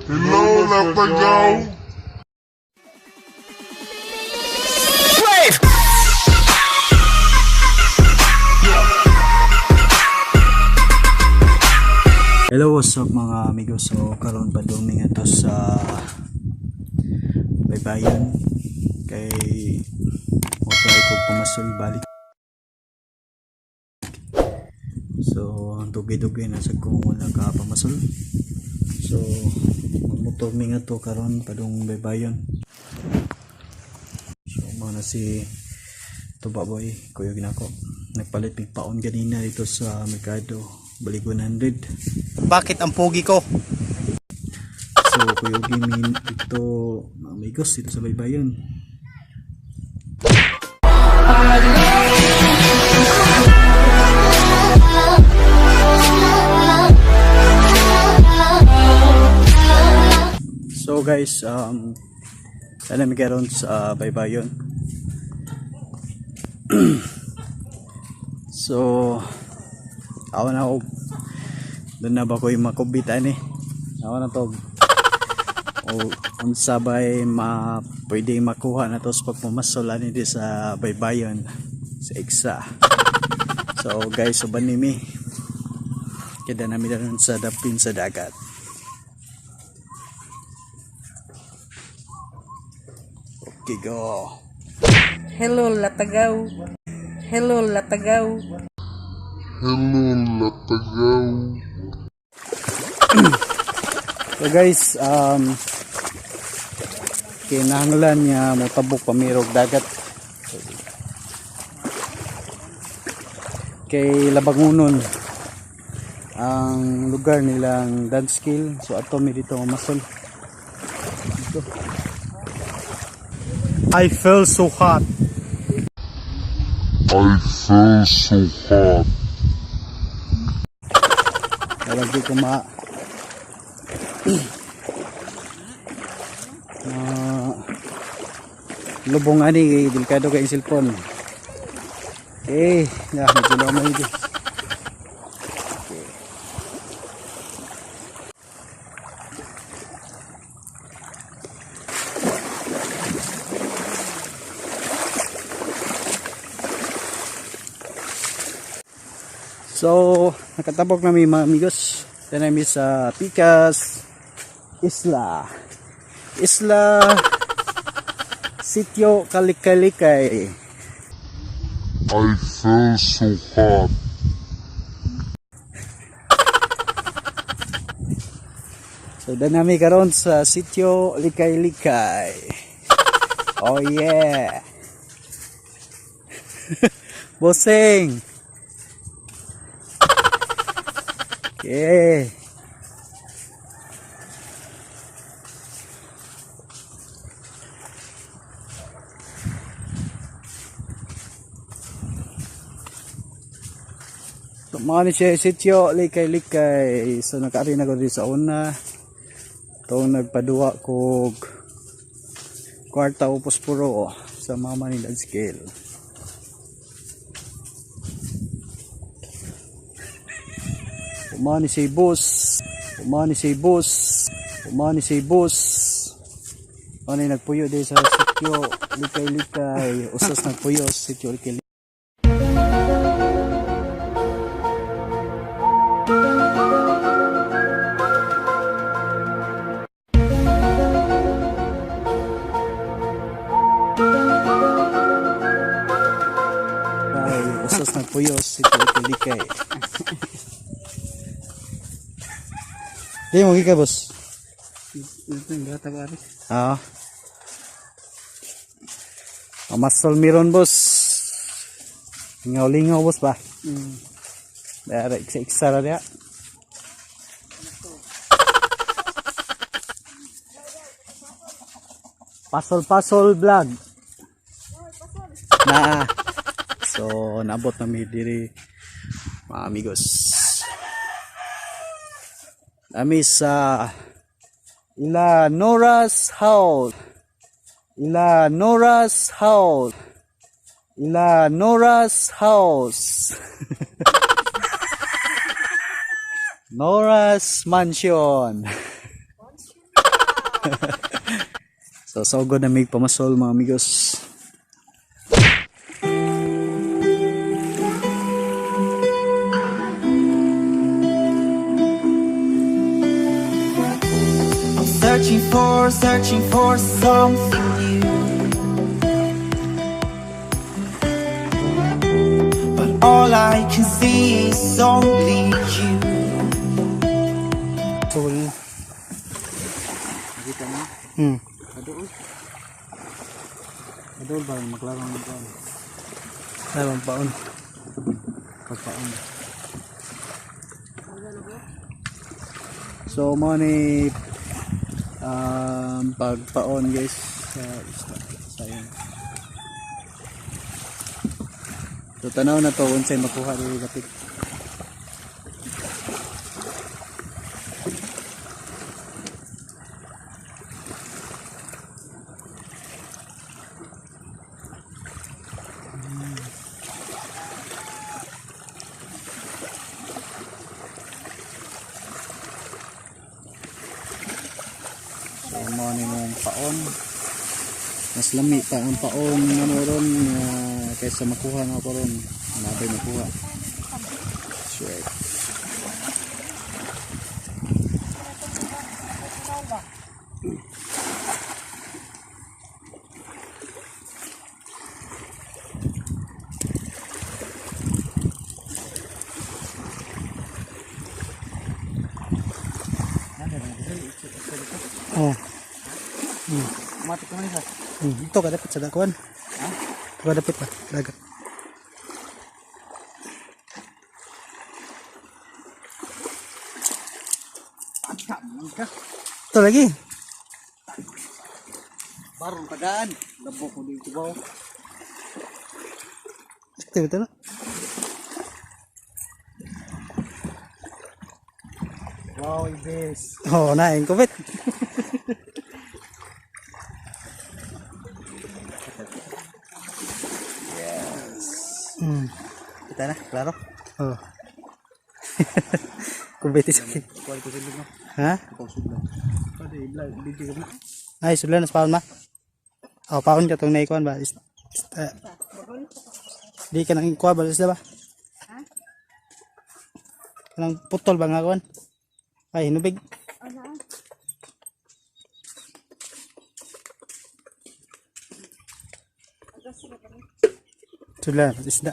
Hello, Latagaw. Hello, what's up, mga amigos? So karon pa dumi nga to sa baybayon kay mo try ko pumasol balik. So ang dugay-dugay na sa kung wala ka pamasol. So magmotor mi nga to karon padung baybayon. So mao na si Tuba Boy, kuyog nako. Nagpalit mig paon ganina dito sa merkado, balik 100. Bakit ang pogi ko? So, kuyog min dito, mga amigos, dito sa baybayon. So guys, sana may karon sa baybayon. So, ako na ako. Doon na ba ko yung makubitan eh. Ako na to. O unsa bay ma pwede makuha na to sa pagmamasol ani di sa baybayon sa Iksa. So guys, uban ni mi. Kaya nami daron sa dapin sa dagat. Okay, go. Hello, Latagaw. Hello, Latagaw. Hello, Latagaw. So guys, kinahanglan niya motabok pamirog dagat. Kay Labangunon ang lugar nilang dance skill. So ato mi dito mamasol. Dito. I feel so hot. I feel so hot. Walang di ko ma ma lubong ani kay delikado kay cellphone. Okay, ya medyo lumay di. Okay. So, nakatabok na mi, mga amigos. Dito mi sa Picas Isla. Isla Sitio Kalikalikay. I feel so hot. So, doon nami karon sa Sitio Likay-Likay. Oh yeah. Bossing. Okay. So, mga ni siya, Sitio Likay-Likay. So, nakaari na ko dito sa una. Ito, nagpaduwa kog kwarta o posporo sa mama ni Dad Scale. Umani si boss. Umani si boss. Umani si boss. Ano yung nagpuyo din sa sityo Likay-Likay. Usas nagpuyo sa sityo Likay. Ay, usas nagpuyo sa sityo Likay-Likay. Di mo gika, boss. Ito yung gata ko, Ari. Ah. Mamasol miron, boss. Lingaw-lingaw, boss ba? Dara iksa-iksa ra diha. Pasol-pasol vlog. Na. So naabot na mi diri, mga amigos. Nami sa Ila Nora's house. Ila Nora's house. Ila Nora's house. Nora's mansion. So sugod na mig pamasol, mga amigos. I'm searching for something new. But all I can see is only you. So, yun. Nakita mo? Kadool. Kadool ba maglaro ng paon? Dalawang paon. Pagpaon. So mo ni pagpaon, guys, sa isda. Sayang. So tanaw na to unsay makuha diri dapit. So mo ni mong paon. Mas lami pa ang paon ano ron nga kaysa makuha na ako ron. Nabay makuha. Shit. Oh. Matik naman isa. Ito ka dapat sa dakuan. Ha? Ito ka dapat pa. Dagat. Ito lagi. Barong padaan. Labo ko dito ba? Ito, ito na. Wow, ibis. Oh, na, yung kubit. Yes. Kita na, klaro. Oh. Kubit is okay. Kuha ko silog no. Ha? Ikaw sudlan. Pwede i-vlog video ko na. Ay, sudlan nas paon ma. Oh, paon ka tong naikuan ba? Di ka nang kuha ba isda ba? Kanang putol ba nga kuan? Ay, hinubig. Sudlan, isda.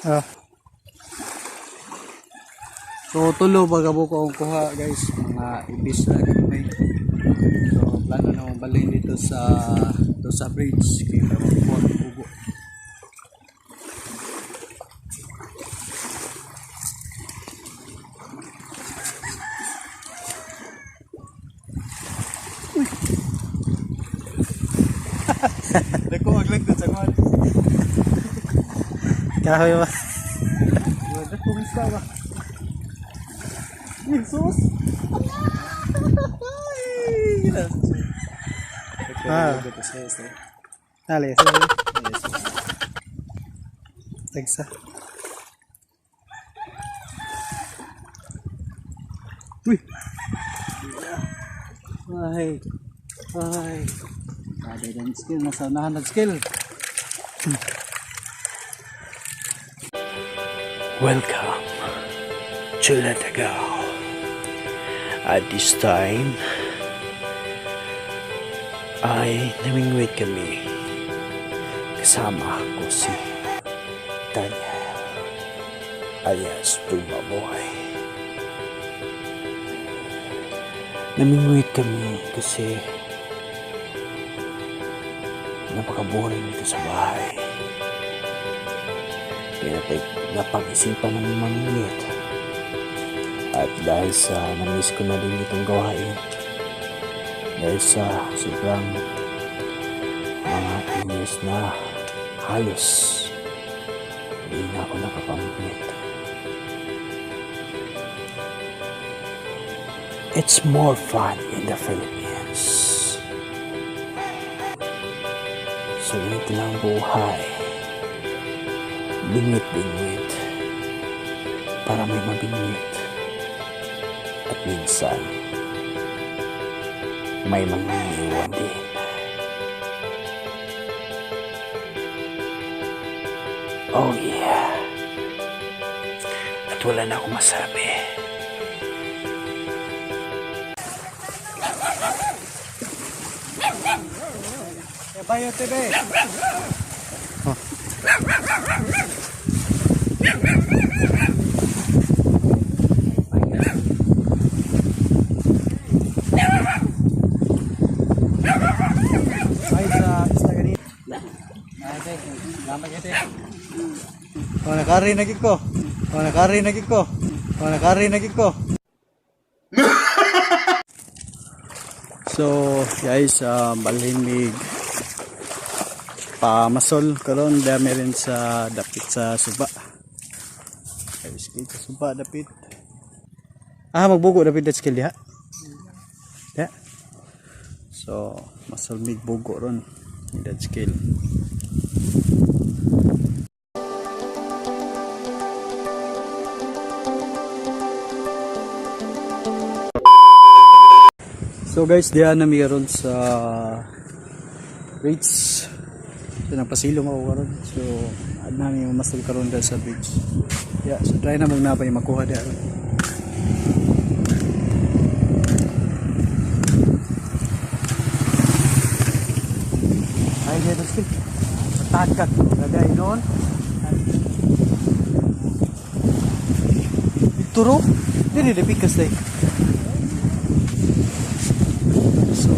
Ah, So tulo ba gabo ko ang kuha, guys, mga ibis na gamay. So plano na akong balhin dito sa bridge kay para makuha ng kubo. Uy. Dako ang lagdag sa kuwan. Kahoy ba? Dako ang isda ba? Jesus! Ah. Dali, sige. Tagsa. Uy! Ay! Ay! Grabe ng skill. Nasa unahan ng skill. Welcome to Latagao. At this time, ay namingwit kami. Kasama ko si Daniel alias Tumba Boy. Namingwit kami kasi napaka-boring dito sa bahay. Kaya napag-isipan namin mamingwit. At dahil sa namiss ko na din itong gawain, dahil sa sobrang mga years na halos hindi na ako nakapamingwit. It's more fun in the Philippines. So ganito lang ang buhay. Bingwit-bingwit. Para may mabingwit. At minsan, may mga iwan din. Oh yeah. At wala na akong masabi. Bayo TV. Oh. Ay sa isla gani. Ate, salamat ate. Oh, nakari na gid ko. Oh, nakari na gid ko. Oh, nakari na gid ko. So, guys, balhin mig pamasol karon dami rin sa dapit sa suba. Ay, sige, sa suba dapit. Ah, magbugo dapit that skill diha. Diha. So, masol mig bugo ron that skill. So guys, diha na mi karon sa bridge. So nagpasilong ako karon. So ad na mi masol karon dahil sa bridge. Yeah, so try na mong napay makuha diha ron. Ay, dito skill. Tagak, lagay noon. Turo? Dili, dili, pikas day. So,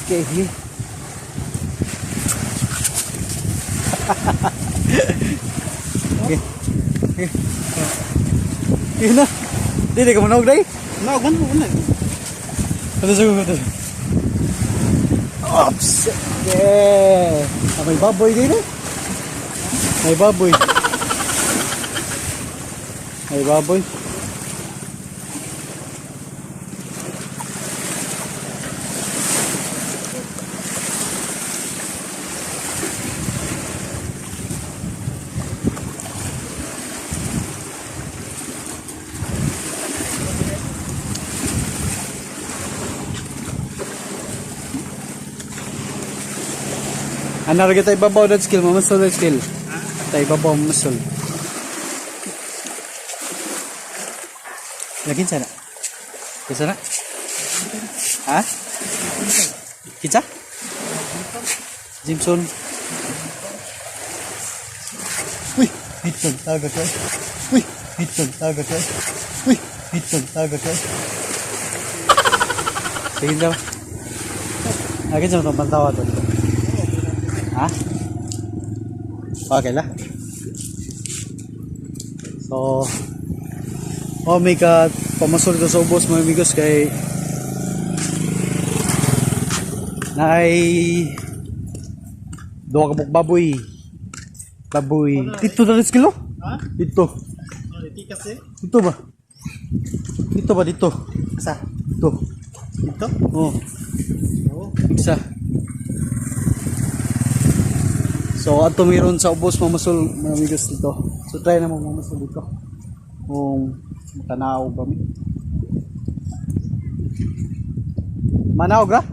okay. Okay. Okay. Yun na. Dili ka manaog day? Naog man mo na. Ano sa gusto? Oops! Yeah! Ah, may baboy din eh. May baboy. May baboy. Ano rin tayo babaw that skill, mamasol that skill. Tayo babaw mamasol. Lagin sana. Kinsa na? Ha? Kinsa? Jimson. Uy, hiton taga ka. Uy, hiton taga ka. Uy, hiton taga ka. Sige daw. Ah, kinsa mo itong pantawa to? Ha? Okay lah. So, oh, may ka pamasol ko sa ubos mga amigos kay naay duha ka buok baboy. Baboy. Dito na rin kilo? Ha? Dito. Tikas eh. Dito ba? Dito ba dito? Asa? Dito. Dito? Oh. Isa. So ato meron sa ubos mamasol mga amigos dito. So try na mo mamasol dito. Kung tanaw ba mi. Manaog ra?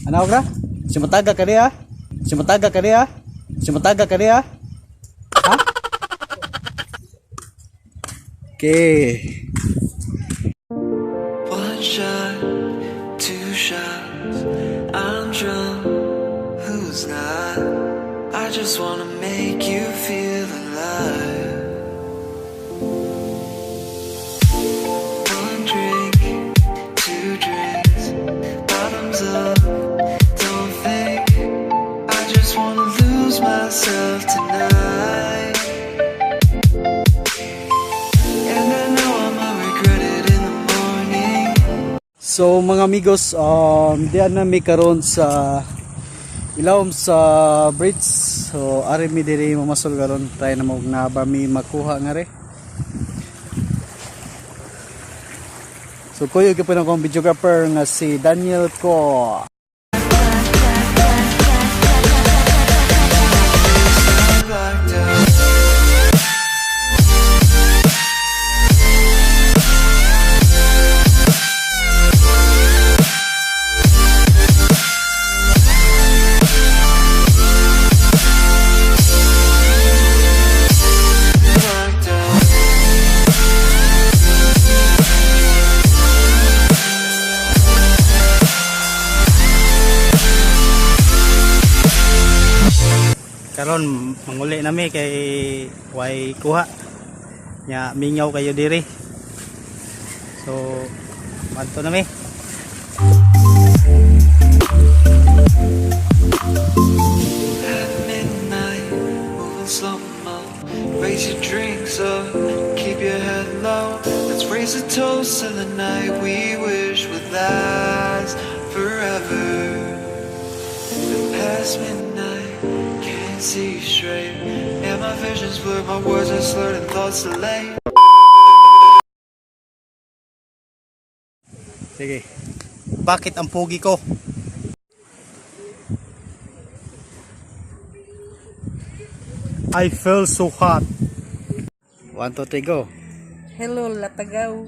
Manaog ra? Sumataga ka niya? Sumataga ka niya? Sumataga ka niya? Ha? Okay. One shot, two shots, I'm drunk, who's not? I just wanna make you feel alive. One drink, two drinks, bottoms up, don't think. I just wanna lose myself tonight. And I know I'ma regret it in the morning. So mga amigos, diyan na mi karon sa ilawom sa bridge. So ari mi diri mamasol karon, try na mo na ba mi makuha nga re. So kuyo gyud po akong videographer nga si Daniel Ko. Karon manguli nami kay way kuha. Nya mingaw kayo diri. So adto nami. At midnight, moving slow mo. Raise your drinks up, keep your head low. Let's raise a toast to the night we wish would last forever. Past midnight, can't see straight. And my vision's blurred, my words are slurred and thoughts delayed. Sige. Bakit ang pogi ko? I feel so hot. 1, 2, 3, go. Hello, Latagaw.